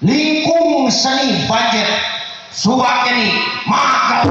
Lingkung seni budget subak ini maka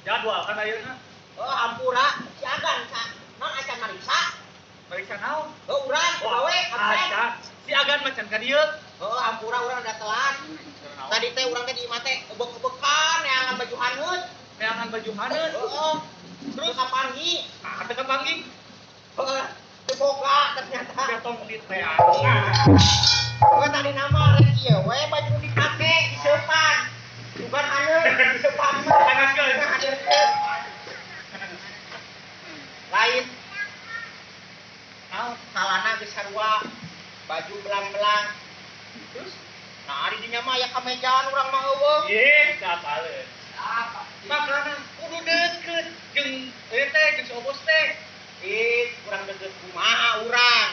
Jadwal kan ayeuna. Oh, hampura si Agan sa non acan marisa. Periksa naon? Heuh urang gawe absen. Si Agan macan ka dieu. Heuh ampura urang ada telat. Tadi teh urang teh di imah teh ebek-ebekan neangan baju haneut. Neangan baju haneut. Heeh. Terus kapanggih? Ah, teu kapanggih. Heeh. Teu boga ternyata. Jatong di teh. Heuh tadi nama rek ieu we baju dipake diseupan. Bukan haneut, diseupan mah Hangatkeun. Hangatkeun. Lain. Naon salana geus sarua, baju belang-belang. Terus nah ari dinya mah aya kamejaan urang mah eueuh. Ih, sapaleun. Makana kudu deukeut jeung ieu teh jeung si Obos teh. Ih, kurang deukeut kumaha urang.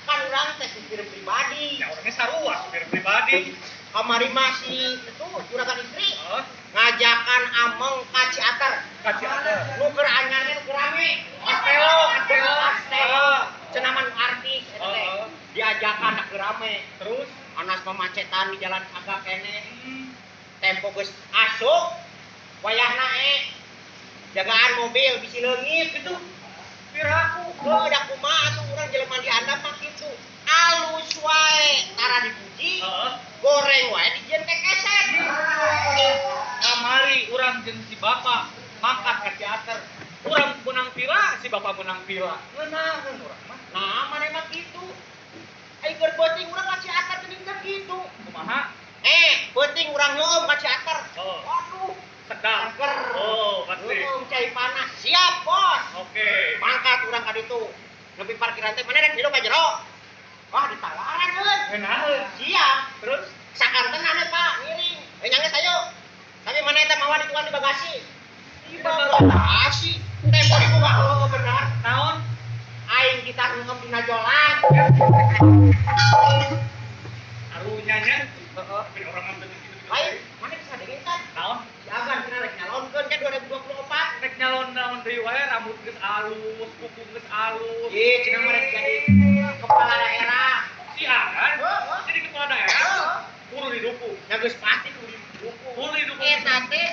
Kan urang teh supir pribadi. Ya orangnya sarua supir pribadi. Kamari mah si itu juragan istri Heeh. ngajakan ameng ka Ciater. Ka Ciater. Nu keur anyar nu keur rame. Kastelo, Kastelo, Kastelo. Cenah mah nu artis eta teh. Heeh. Diajakan keur rame. Terus anas pemacetan di jalan agak kene. Tempo geus asup wayahna jagaan mobil bisi leungit gitu. Piraku. Heuh da kumaha atuh urang jelema di handap mah kitu. Alus wae tara dipuji. Heeh. Goreng wae dijieun kekeset. Kamari urang jeung si bapak mangkat ka Ciater. Urang menang pila, si bapak menang pila. Ngeunaheun urang mah. Nah, maneh mah kitu. Ai keur peuting urang ka Ciater geuning teh kitu. Kumaha? Peuting urang nyeum ka Ciater. Oh. Waduh, Sedap. seger. Oh, pasti. Nyeum cai panas. Siap, Bos. Oke. Mangkat urang ka ditu. Nepi parkiran teh maneh rek milu ka jero. Wah, ditawaran euy. Ngeunaheun. Siap. Terus Sakantenan we, Pak, ngiring. Nyanges ayo. Tapi mana eta mawa dituan di bagasi? Di bagasi. Tempo dibuka heueuh bener. Naon? Aing kita ngeum dina jolang. Arunya nya. Heeh. Tapi orang mah teu kitu. Lain, mana bisa dengin kan? Naon? Si Agan cenah rek nyalonkeun kan 2024. Rek nyalon naon deui wae rambut geus alus, kuku geus alus. Ih, cenah mah rek jadi kepala daerah. Si Agan Heeh. jadi kepala daerah. Heeh. Kudu didukung. Nya geus pasti kudu didukung. Kudu didukung. Eta teh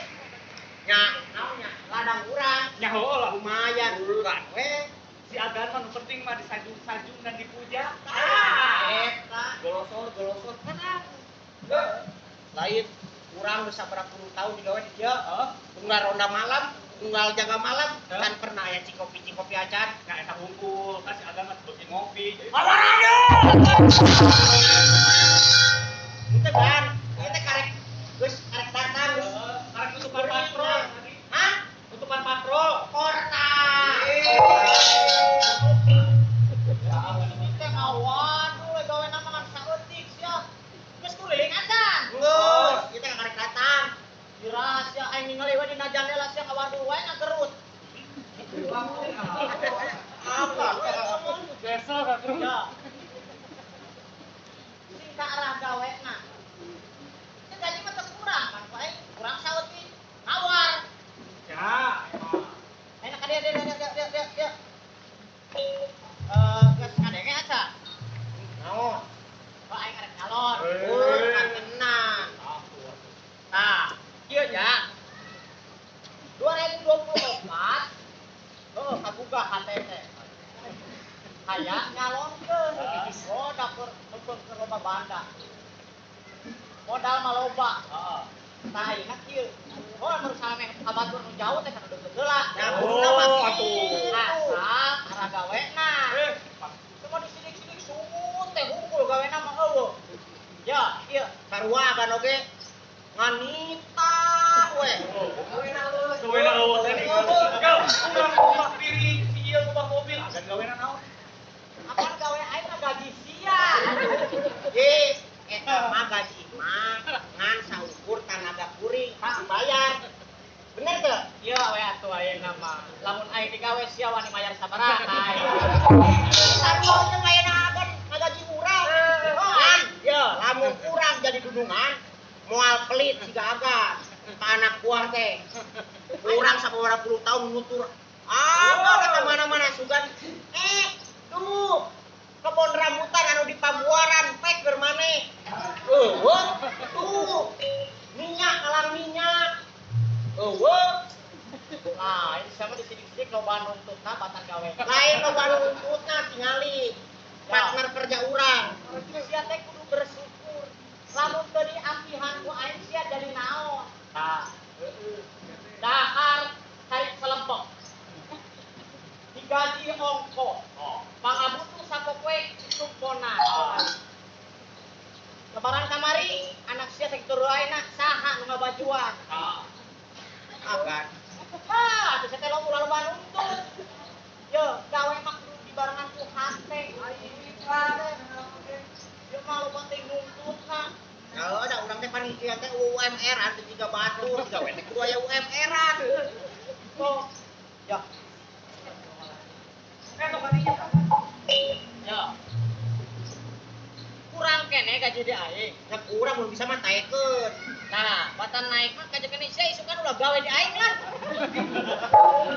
nya naon nya ladang urang. Nya heueuh lah. Lumayan urang we. Si Agan mah nu penting mah disajung-sajung dan dipuja. Tah, eta Golosor-golosor tenang. Lain urang geus sabaraha puluh tahun digawe di dieu. Heeh. Unggal ronda malam, unggal jaga malam, Hah? kan pernah aya cikopi-cikopi acan. Nya eta hungkul, kan si Agan mah beuki ngopi. Jadi Itu kan, ieu teh karek geus karek datang geus. Karek tutupan patrol tadi. Hah? Tutupan patrol. Porta. Ini teh waduh gawe nama ngan saeutik sia. Geus kuliling acan. Geus, ieu teh karek datang. Kira sia aing ningali we dina jandela sia ngawaduh wae ngagerut. Apa? Gesel ka terus. Ya. Sing ka arah gawena. Teu gaji mah teu kurang kan ku aing kurang saeutik. Nawar. Ya. Ayeuna ka dieu dieu dieu dieu dieu dieu. Geus ngadenge acan. Naon? Oh aing arek nyalon. Oh, kan tenang. Tah, ieu ja. 2024 oh kabuga hate teh. Hayang nyalonkeun. Oh dapur keur loba banda. Modal mah loba. Heeh. Tah ayeuna kieu. Oh mun salame ka batur nu jauh teh kana deukeut heula. Nah, Oh, kuduna mah atuh. kitu. Asal arah gawena. Cuma disidik-sidik sungut teh hungkul gawena mah eueuh. Ya, ieu Sarua kan oge nganita we. Gawena eueuh tadi. Gal, urang ngubah piring, si ieu ngubah mobil, agan gawena naon? Apaan gawe aing mah gaji sia. Ih, eta mah gaji mah ngan saukur tanaga kuring dibayar. Bener teu? Ieu we atuh ayeuna mah. Lamun aing digawe sia wani mayar sabaraha aing. Sarua jeung ayeuna agan ngagaji urang. Ngan, ye, lamun urang jadi dudungan moal pelit siga agan. Ka anak buah teh. Urang sababaraha puluh tahun nutur. Ah, ka mana-mana sugan. Tuh kebon rambutan anu di Pabuaran pek keur maneh. Eueuh, tuh minyak kalang minyak. Eueuh, Nah, ini sama disidik-sidik loba nuntutna batar gawe. Lain loba nuntutna tingali. Sate. Dia malu penting nuntutna. Kalau ada urang teh panitia teh UMR-an teh jiga batur, gawe teh kudu aya UMR-an. Oh. Ya. Ya. Kurang kene gaji di aing. Ya kurang mun bisa mah taekeun. Nah, batan naik mah gaji kene sia isukan ulah gawe di aing lah.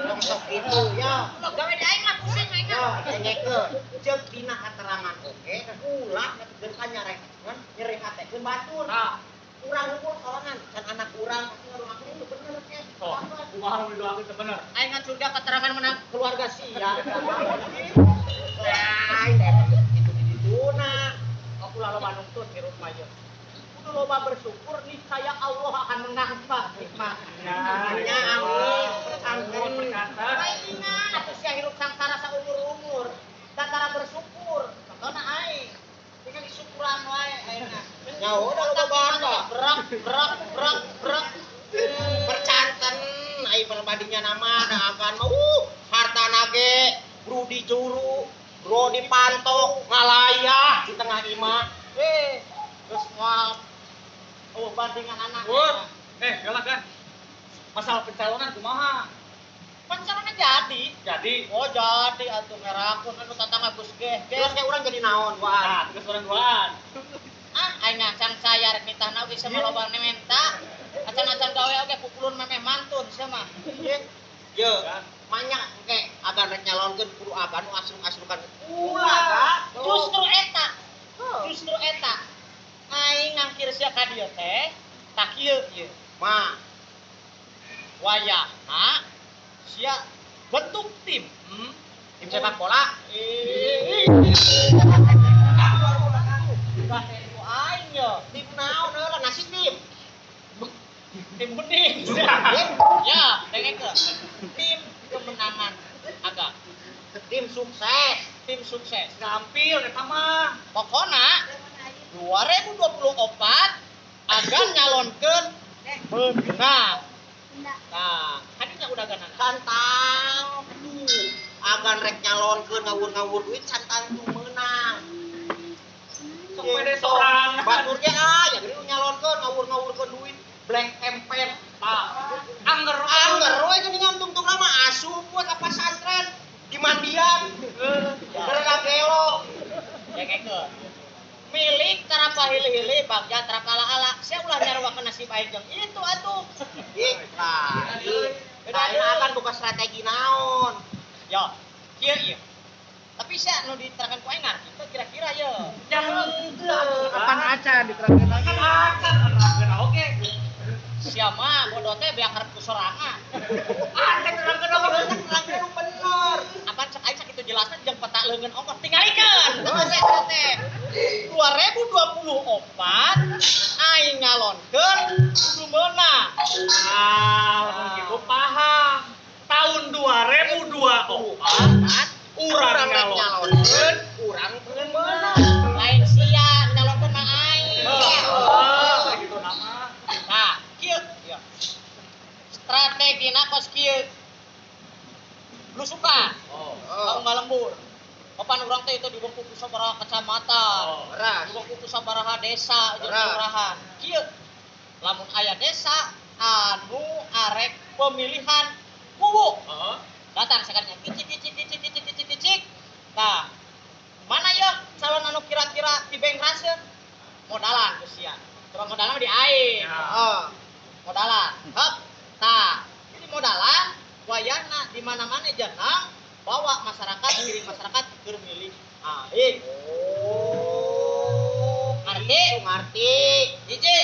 Tong sok kitu ya. Ulah gawe di aing lah pusing aing mah. Ya, dengekeun. Ceuk dina katerangan oge ulah nepikeun ka nyarekeun nyeri hatekeun batur. Nah, urang unggul sorangan can anak urang pasti ngadoakeun itu bener teh. Oh, kumaha nu didoakeun teh bener. Aing ngan surga keterangan menang keluarga sia. Lain teh itu di dituna. Aku ulah loba nungtut hirup mah ieu. Kudu loba bersyukur niscaya Allah akan menambah nikmatnya. Ya amin. Percanten. Mainan atuh sia hirup sangsara saumur-umur. Tara bersyukur. Contohna aing. Tinggal disyukuran wae ayeuna. Ya udah loba banda. Berak berak berak berak. Percanten ai perbandingnya nama da akan mah harta nage bro di juru, bro di pantok, ngalayah di tengah imah. Terus moal bandingan anak. Galak kan. Masalah pencalonan kumaha? Pencalonan jadi. Jadi. Oh, jadi atuh ngerakun anu tatangga geus geh. Terus kayak urang jadi naon, Wan? Nah, terus urang duaan. Ah, aing ngacang saya rek nitahna oge sama loba menta. Acan-acan gawe oge pupulun memeh mantun sia mah. Ye, banyak engke agan rek nyalonkeun kudu agan nu asruk-asrukan. Ulah, Kak. Justru eta. Justru eta. Aing ngangkir sia ka dieu teh, tah kieu ieu. Ma, wayahna sia bentuk tim. Tim sepak bola. Bah aing ye. Tim naon heula nasi tim. Tim bening. Ya, dengekeun. Tim kemenangan agak. Tim sukses, tim sukses. Gampil eta mah. Pokona 2024 agan nyalonkeun menang. Nah, hadinya udah ganana. Cantang tuh agan rek nyalonkeun ngawur-ngawur duit cantang tuh menang. Sok pede sorangan. Batur ge ah, ya geuning nyalonkeun ngawur-ngawurkeun duit black campaign. Nah, angger angger we geuningan tungtung mah asup we ka pasantren di mandian. Heeh. Gelo. Ya kekeun. Milik tara pahili-hili bagja tara kalah-ala. Sia ulah nyaruakeun nasib aing jeung itu atuh. Ih, lah. Beda akan buka strategi naon. Yo, kieu ieu. Tapi sia nu diterangkeun ku aing ngarti teh kira-kira ye. Jangan kapan acan diterangkeun lagi. Kan acan nerangkeun oge. Sia mah bodoh teh beak karep ku sorangan. Ah, teh nerangkeun oge, nerangkeun bener. Apaan cek aing sakitu jelasna jeung peta leungeun ongkoh tingalikeun. Heuh teh. 2024 aing ngalonkeun kudu meunang. Ah, gitu paham. Tahun 2024 urang nyalonkeun, urang kudu meunang. Lain sia nyalonkeun mah aing. Heeh, gitu nama. Nah, kieu ieu. Strategina kos kieu. Blusukan. Oh. Ka lembur. Papan urang teh itu dibengku ku sabaraha kecamatan, dibengku ku sabaraha desa jeung kelurahan. Kieu lamun aya desa anu arek pemilihan kuwu. Datang sakalinya kicik kicik kicik kicik kicik kicik. Tah, mana ya calon anu kira-kira tibeng raseun? Modalan ku sia. Terus modalan di aing. Heeh. Modalan. Hep. Tah, jadi modalan wayahna di mana-mana jenang bawa masyarakat, kirim masyarakat keur milih aing. Oh, ngerti? Ngerti. Hiji,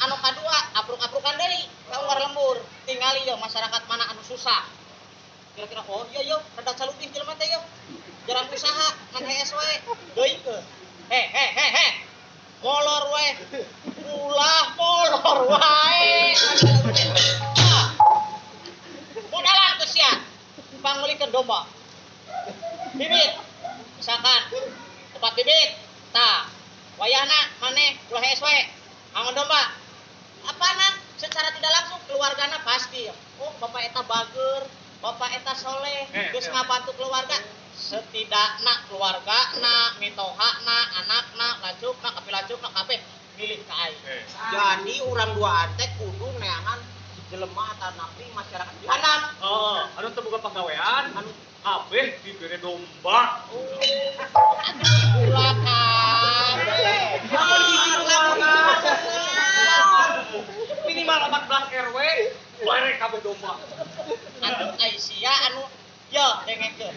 anu kadua apruk-aprukan deui ka unggar lembur. Tingali ye masyarakat mana anu susah. Kira-kira oh iya yo rada caludih jelema teh yo. Jarang usaha ngan hees wae. Deuikeun. He he he he. Molor wae. Ulah molor wae. Modalan ku sia. Pangmelikeun domba. Bibit. Misalkan tempat bibit. Tah, wayahna maneh ulah hees wae. Angon domba. Apanan secara tidak langsung keluargana pasti. Oh, bapak eta bager, bapak eta soleh, geus ngabantu keluarga. Setidakna keluargana, mitohana, anakna, lacukna, kapilacukna kabeh milih ka aing. Jadi urang duaan teh kudu neangan jelema atanapi masyarakat di handap. Heeh, anu teu boga pagawean, anu kabeh dibere domba. Ulah kabeh. Minimal 14 RW bare kabeh domba. Atuh ai sia anu yo dengekeun.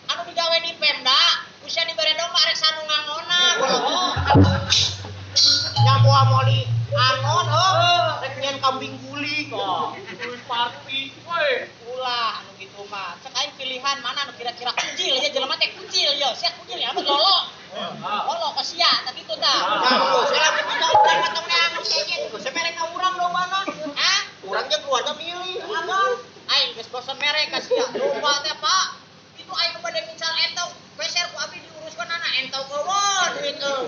Anu digawe di Pemda, usia dibere domba arek sanu ngangona. Nya moal moli angon heuh, rek nyen kambing guling. Duit party we. Ulah anu kitu mah. Cek aing pilihan mana anu kira-kira kucil ya jelema teh kucil yo, sia kucil ya anu lolo. Lolo ka sia tah kitu tah. Nah, saya lamun ka urang mah tong neangan sejen, geus mere ka urang dombana. Hah? Urang jeung keluarga milih agan. Aing geus bosen mere ka sia. Domba teh Pak. Itu aing bade ngincal entong, peser ku abdi diuruskeun anak entong eueuh duit eueuh.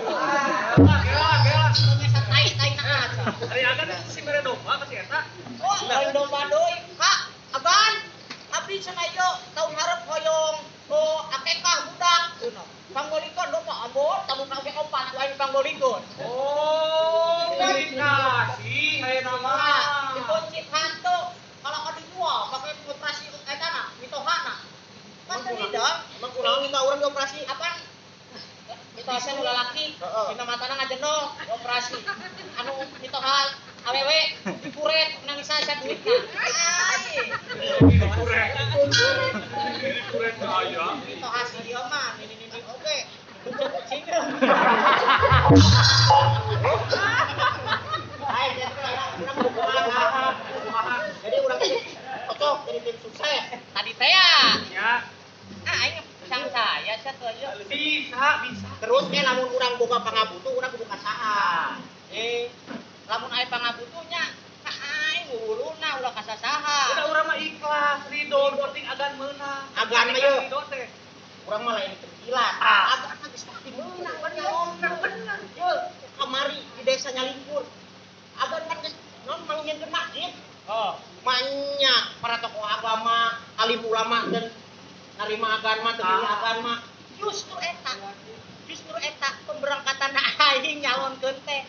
Gela gela. Mesa tai-tai na aja. Ari agan si mere domba ka si eta. Oh, lain domba deui, Kak. Agan, abdi cenah ieu taun hareup hoyong oh akekah budak cenah. Panggolikon domba ambon, tamu oge opat ku aing panggolikon. Oh, dikasih aya nama. Nah, dikuncit hantu kalau ka dijual pakai operasi eta na, mitohana. Kan teu hidang, Emang kunaon minta urang dioperasi? apaan? Mitoha nu lalaki, dina matana ngajenol operasi. Anu mitoha awewe dikuret nangis asa duitna. Ai. Dikuret. Dikuret aya. Mitoha si ieu mah nini-nini oge. Kucing-kucing. Aing jadi urang kumaha. Jadi urang teh cocok jadi tim sukses. Tadi teh ya. Ya, Ah aing sang saya sia tuh ieu. bisa, bisa. Terus ke lamun urang boga pangabutuh urang kudu ka saha. Eh, lamun aya pangabutuhnya ka aing wuluna ulah ka sasaha. Udah urang mah ikhlas, ridho, penting agan meunang. Agan mah yeuh. Ridho teh. Urang mah lain terkilat. Ah. Agan mah geus pasti meunang kan nyalonkeun bener. Yeuh, kamari di desa Nyalingkur. Agan kan geus non mangnyieunkeun masjid. Oh, Banyak para tokoh agama, alim ulama dan narima agan mah, teu milih agan mah. Justru eta pemberangkatan aing nyalonkeun teh.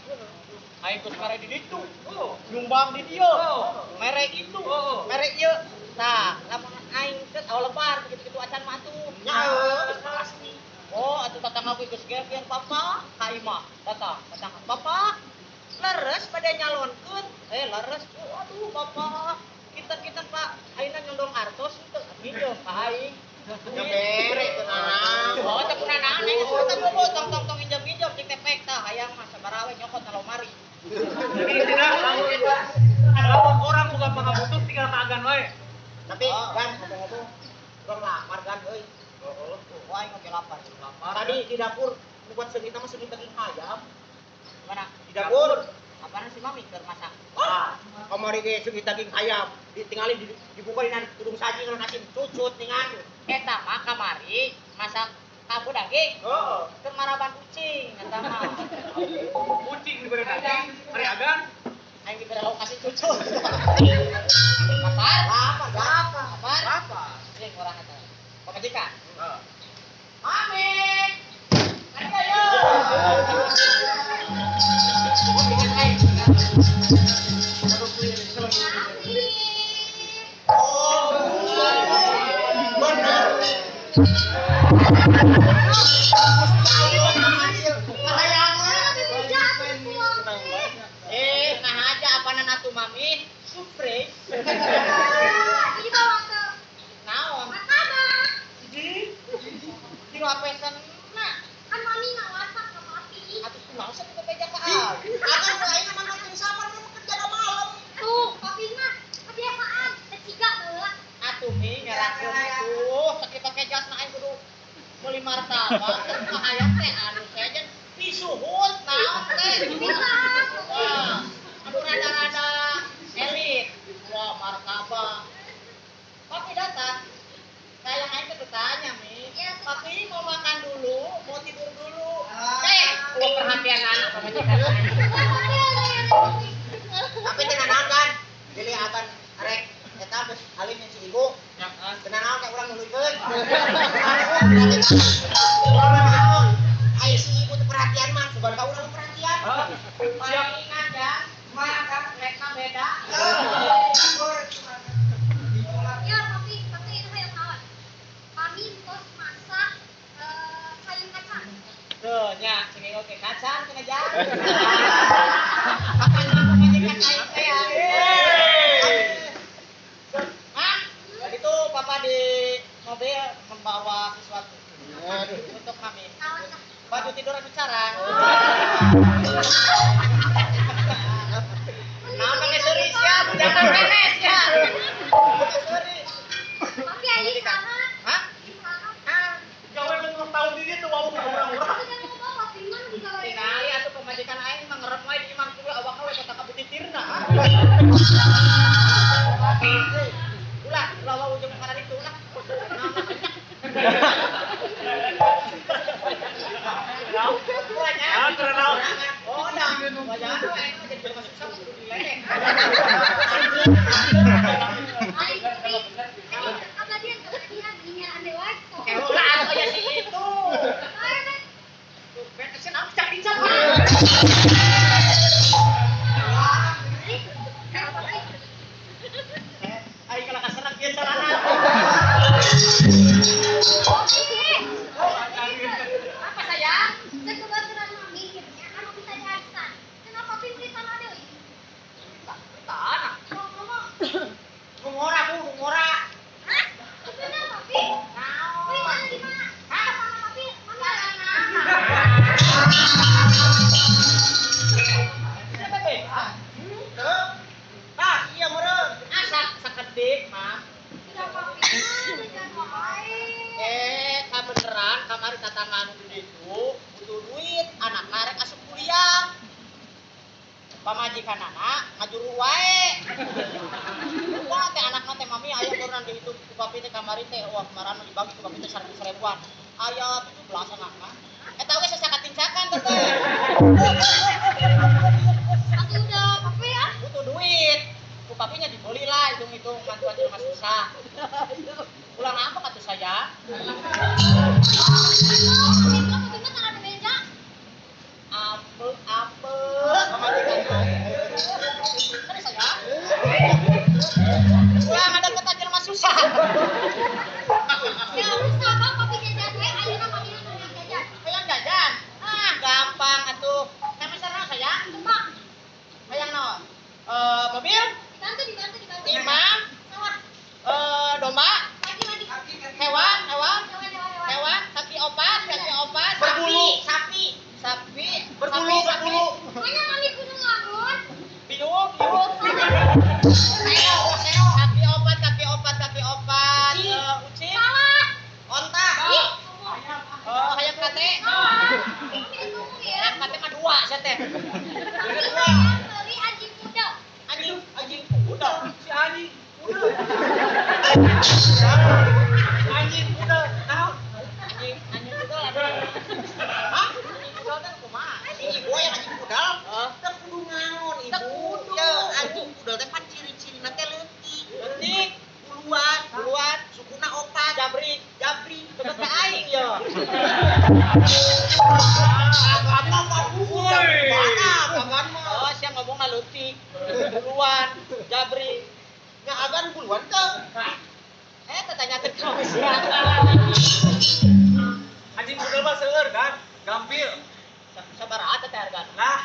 Aing geus mere di ditu, oh, nyumbang di dieu, Oh. mere itu, Oh. mere ieu. Tah, lamun aing teh awal lebar kitu-kitu acan mah atuh. Nya geus pasti. Oh, atuh tatangga geus geger papa, ka imah. Datang, datang papa. Leres pada nyalonkeun. Eh, leres. Oh, aduh papa. Kinten-kinten Pak, ayeuna nyondong artos teu minjem ka aing. Nya bere teu nanaon. Oh, teu kunanaon aing geus teh bobo tong tong tong injem-injem cik teh pek tah hayang mah sabaraha we nyokot na lomari. Jadi intinya lamun orang boga pangabutuh tinggal ka agan wae. Tapi kan ngomong-ngomong urang lapar kan euy. Heeh. Wah, aing oge lapar. Lapar. Tadi di dapur buat seungit mah seungit daging ayam. Mana? Di dapur. Apaan si mami keur masak? Ah, kamari ge seungit daging ayam. Ditinggalin dibuka dina tudung saji kalau nasi cucut ningan. Eta mah kamari masak kabu daging. Heeh. Keur maraban kucing eta mah. Kucing dibere daging, ari agan. Aing dibere lauk kasih cucut. Lapar? Lapar, lapar. Lapar? Lapar. Cing urang eta. Pamajikan. Heeh. Mami. Kadieu yo. Oh, benar. Eh, nah aja apaanan atuh mami? Surprise. Naon? Di pesen na. Atuh kunaon sih teu beja ka aing? Akan lain mah nonton sama nu kerja da malam. Atuh mi ngerakeun atuh sakitu pake jasna aing kudu meuli martabak ka hayang teh anu sejen pisuhut naon teh. Wah, anu rada-rada elit. Wah, martabak. Papi datang. Sayang aing teh tanya mi. Papi mau makan dulu, mau tidur dulu. Eh, gua perhatian anak pamajikan aing. Tapi teu nanaon kan. Jadi akan arek eta geus alim si ibu. Tenang naon ka urang nuluykeun. Urang naon? Ai si ibu teh perhatian mah, sugan ka urang perhatian. Siap. Ingat ya, mah kan rekna beda. Ya, tapi itu hayang naon? Kami tos masak sayur kacang. Tuh, nya, sini oke kacang cenah jang. Kapan mah pamajikan aing teh ya. Hah? Itu papa di mobil membawa sesuatu untuk kami. Baju tidur anu carang. Naon make seuri sia, jangan beres ya. Make seuri. Papi aing saha? Hah? Saha? Gawe lu tahun di dieu teu wawuh ka urang-urang. Tingali atuh pamajikan aing mah ngerep wae di imah kula awakna we kota kabutitirna. Ulah, ulah wawuh jeung makanan itu ulah. Oh, dah. Wajah aing mah jadi jelema susah kudu diledek. Aing tapi kabadian ande wae. Ulah atuh aya si itu. Betesin aku cak incan. Aing kalah kaserak ieu carana. Apa sayang? Sebabaturan mami kirnya anu bisa diarisan. Kenapa pimpin tanah deui? Tanah. Ngomong. Ngora bu, ngora. Hah? Bener papi? Naon? Wih, mana di mana? Hah? Mana papi? Mana? Siapa teh? Teu. Tah, iya meureun. Asa sakedik mah. Tidak papi. Jajan wae. Kabeneran kamari tatangga anu di ditu butuh duit, anakna rek asup kuliah. Pamajikanana ngajuru wae. Lupa teh anakna teh mami aya turunan di ditu ku papi teh kamari teh wah kemarin dibagi ku papi teh 100 ribuan. Aya 17 anakna. Eta we sasakatincakan teh teh. Atuh udah papi ya. Butuh duit. Ku papinya dibeli lah hitung-hitung bantuan jelema susah. Ulang apa kata saya? Oh, mami bilang papi mah tara bebeja. Ampe ampe pamajikan aing. Kan saya. Ulah ada kota jelema susah. Ya usah bang, papi jajan we ayeuna mami nu jajan. Hayang jajan. Ah, gampang atuh. Sama sarana saya. Tebak. Hayang naon? Mobil, Dibantu, dibantu, dibantu. imam, Sawah. domba, Lagi, lagi. hewan, hewan, Hewan, hewan, hewan. hewan, kaki opat, Berbulu. sapi, sapi, Berbulu, sapi, sapi. berbulu. Mana mami kudu ngelamun? Piuk, piuk. Seo, seo. Kaki opat, kaki opat, kaki opat. Ucing. Salah. Onta. Ih, Hayam kate. salah. Mami ngomong ya. Hayam kate mah dua sia teh. Mami hayang beli anjing kuda. Anjing, anjing kuda. Si anjing kuda. Anjing kuda. Naon? Anjing, anjing kuda ada. Hah? Anjing kuda teh kumaha? Si ibu yang anjing kudal, Heeh. teu kudu ngaon ibu. Teu kudu. Ya, anjing kudal teh pan ciri-cirina teh leutik, Leutik, buluan, buluan, sukuna opat, jabrik, jabri. deket ka aing ye. Agan mah bu, mana agan mah. Oh, sia ngomongna leutik, buluan, jabrik. Nya agan buluan teu. Tanya ka sia. Anjing kuda mah seueur kan? Gampil. Sabaraha teh hargana? Lah,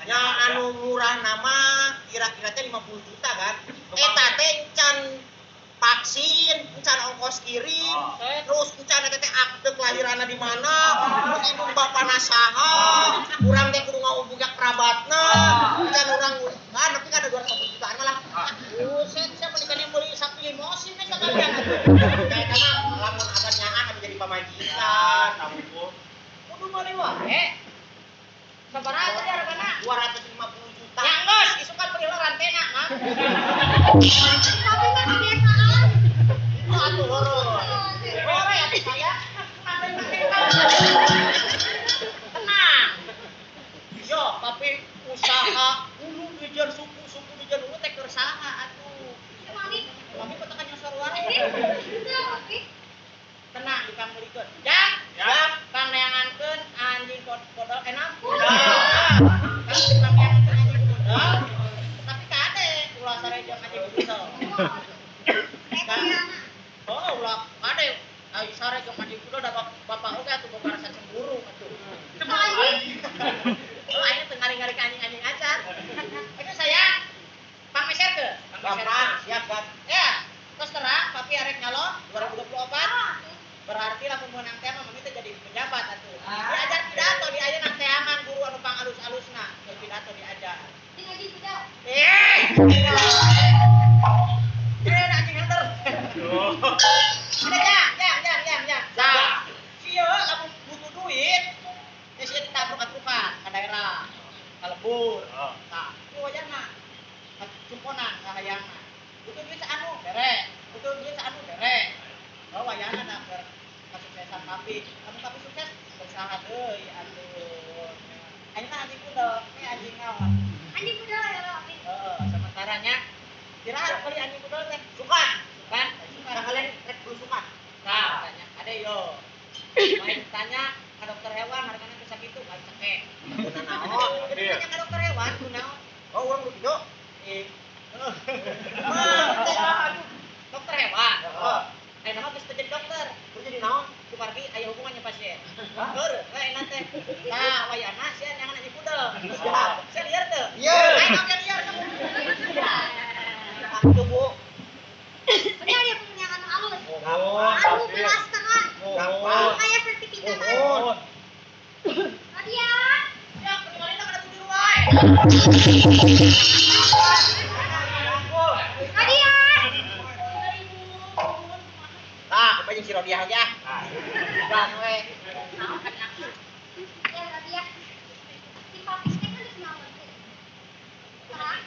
Nya anu murah nama kira-kira teh 50 juta kan. Eta teh encan vaksin, encan ongkos kirim, Oh. terus encan eta teh akte kelahiranna di mana, terus indung bapana saha, urang teh kudu ngahubungi kerabatna, encan urang ah nepi ka 250 jutaan mah lah. Buset, sia mendingan yang beli sapi limosin teh sakalian atuh. Ya eta mah lamun agan nyaan atuh jadi pamajikan. Kamu. Kudu meuli wae. Sabaraha teh hargana? 250 juta. Ya geus, isukan beli heula rantena, Mang. Tapi mah kebiasaan. Itu atuh hore. Hore atuh saya. Tenang. Yo, tapi usaha ulu dijen suku, suku dijen ulu teh keur saha atuh. Mami Mami kok tekan nyosor wae. atuh boga rasa cemburu atuh. Cemburu anjing. Oh, aing teu ngari-ngari ka anjing-anjing acan. Itu saya pangmeser ke? Gampang, siap, Gat. Ya, terus terang papi arek nyalon 2024. Berarti lamun meunang teh mah teh jadi pejabat atuh. Diajar pidato di ayeuna teh aman guru anu pangalus-alusna, keur pidato diajar. Jeung anjing kuda. Eh. Eh, anjing hunter. Ada jang. Jang. Sieu lamun butuh duit, ya sieu ditabrak-tabrukan ka daerah, ka lembur. Tah, ku wayahna. Cumponan ka hayangna. Butuh duit saanu bere, butuh duit saanu bere. Oh, wayahna da keur kasuksesan papi. Lamun papi sukses, berusaha deui atuh. Ayeuna anjing pudel, ini anjing naon? Anjing pudel ya papi. Heeh, sementaranya kira beli anjing pudel teh. Suka. Suka. Suka kalian rek belusukan. Tah, tanya. Ade yo. Main tanya ke dokter hewan hargana teu sakitu bae cekek. Kuna naon? Jadi tanya ke dokter hewan kunaon? Oh, urang nu kitu. Eh. Mah, aduh. Dokter hewan. Heeh. Ayeuna mah geus teu jadi dokter. Terus jadi naon? Kumargi aya hubungannya pasien. Heur, we enak teh. Tah, wayahna sia nyangan anjing pudel. Siap. Sia liar teu? Iya. Aing oge liar kamu. Atuh, Bu. Ini ada penyangan halus. Oh, Anu belasteran. Gampang. Kayak sertifikat. Oh. Nadia. Ya, ketinggalan kana bujur wae. Nadia. Tah, kepanjang si Rodiah aja. Bang we. Ya Nadia. Si papi teh kan geus nyalonkeun. Terang,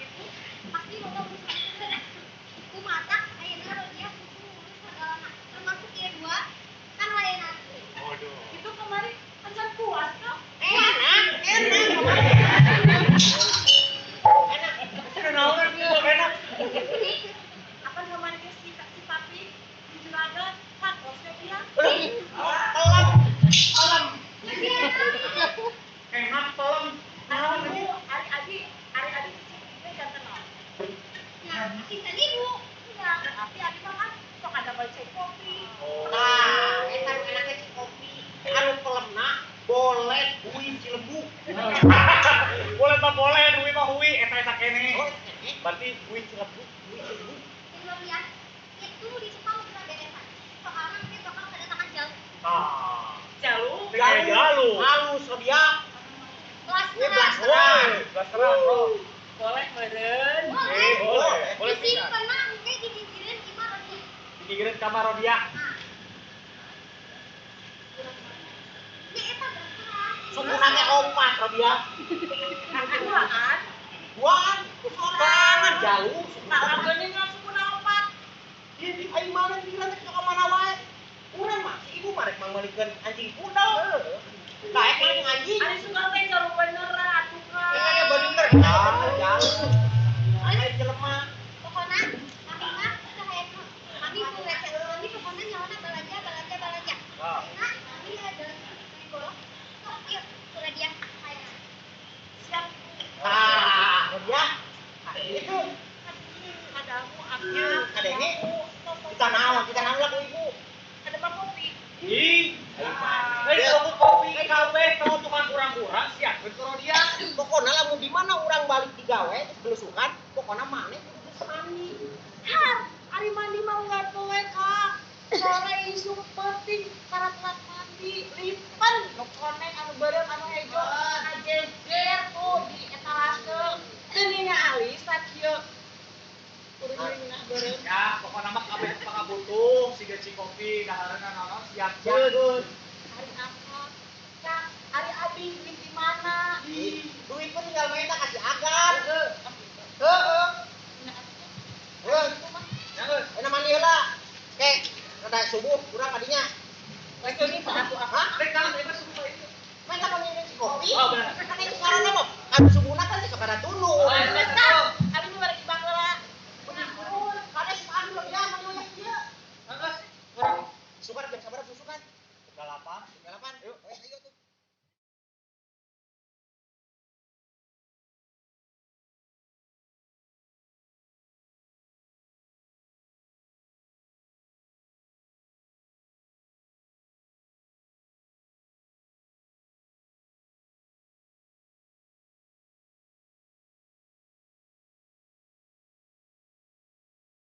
pasti loba urusan. Kumatak ayeuna Rodiah kudu ngurus sagalana, termasuk ieu dua kan layanan. Waduh. Itu kemarin kencan puas kok. Enak, enak. Enak. Sudah naon Bu, enak. Apa kemarin ke si papi di juragan kan bosnya bilang Pelem. Pelem. Enak pelem. Naon Bu, ari abi cicing janten naon. Nah, asisten ibu. Iya, berarti abi mah kan sok ada baca kopi. Tah, eta nu enaknya si kopi. Anu pelemna bolet hui Cilembu. Boleh mah boleh, hui mah hui, eta eta keneh. Oh, Berarti hui Cilembu, hui Cilembu. Belum ya. Itu di Jepang udah beresan. Soalnya nanti bakal kedatangan jauh. Tah. Jalu. Jalu. Jalu. Halus Rodiah. Blasteran. Blasteran. Blasteran, bro. Boleh meureun. Boleh. Boleh. Boleh pisan. Disimpenna engke digigireun imah Rodiah. Digigireun ka Rodiah. Nah. Ya eta blasteran. Sukuna teh opat Rodiah. Duaan. Duaan. Sorangan jalu. Nah, geuningan sukuna opat. Di aing mana pikiran teh ka mana wae. Urang mah si ibu mah rek mangmalikeun anjing pudel. Daek mah jeung anjing. Ari suka teh jalu beneran atuh kan. Eta ge bener. Ah, jalu. Aing jelema. Pokona kami mah teu hayang kami ku kami pokona nyawana balanja balanja balanja. Ayeuna kami ada bolok. Sok ieu ku Rodiah hayang. Siap. Ah, Rodiah. Itu Adamu aknya. Ada ini. Kita naon lah ku ibu. Ada mah kopi. Ih. Lain aku kopi kabeh tong tukang kurang-kurang siapkeun ku Rodiah. Pokona lamun di mana urang balik digawe geus belusukan, pokona maneh kudu geus mandi. Har, ari mandi mah unggal poe ka. Sore isuk penting karat mandi, lipen nu koneng anu beureum anu hejo ngajejer tuh di etalase. Teu ningali sakieu. Kudu ngeunah beureum. Ya, pokona mah kabeh pangabutuh siga ci kopi dahareuna naon siapkeun.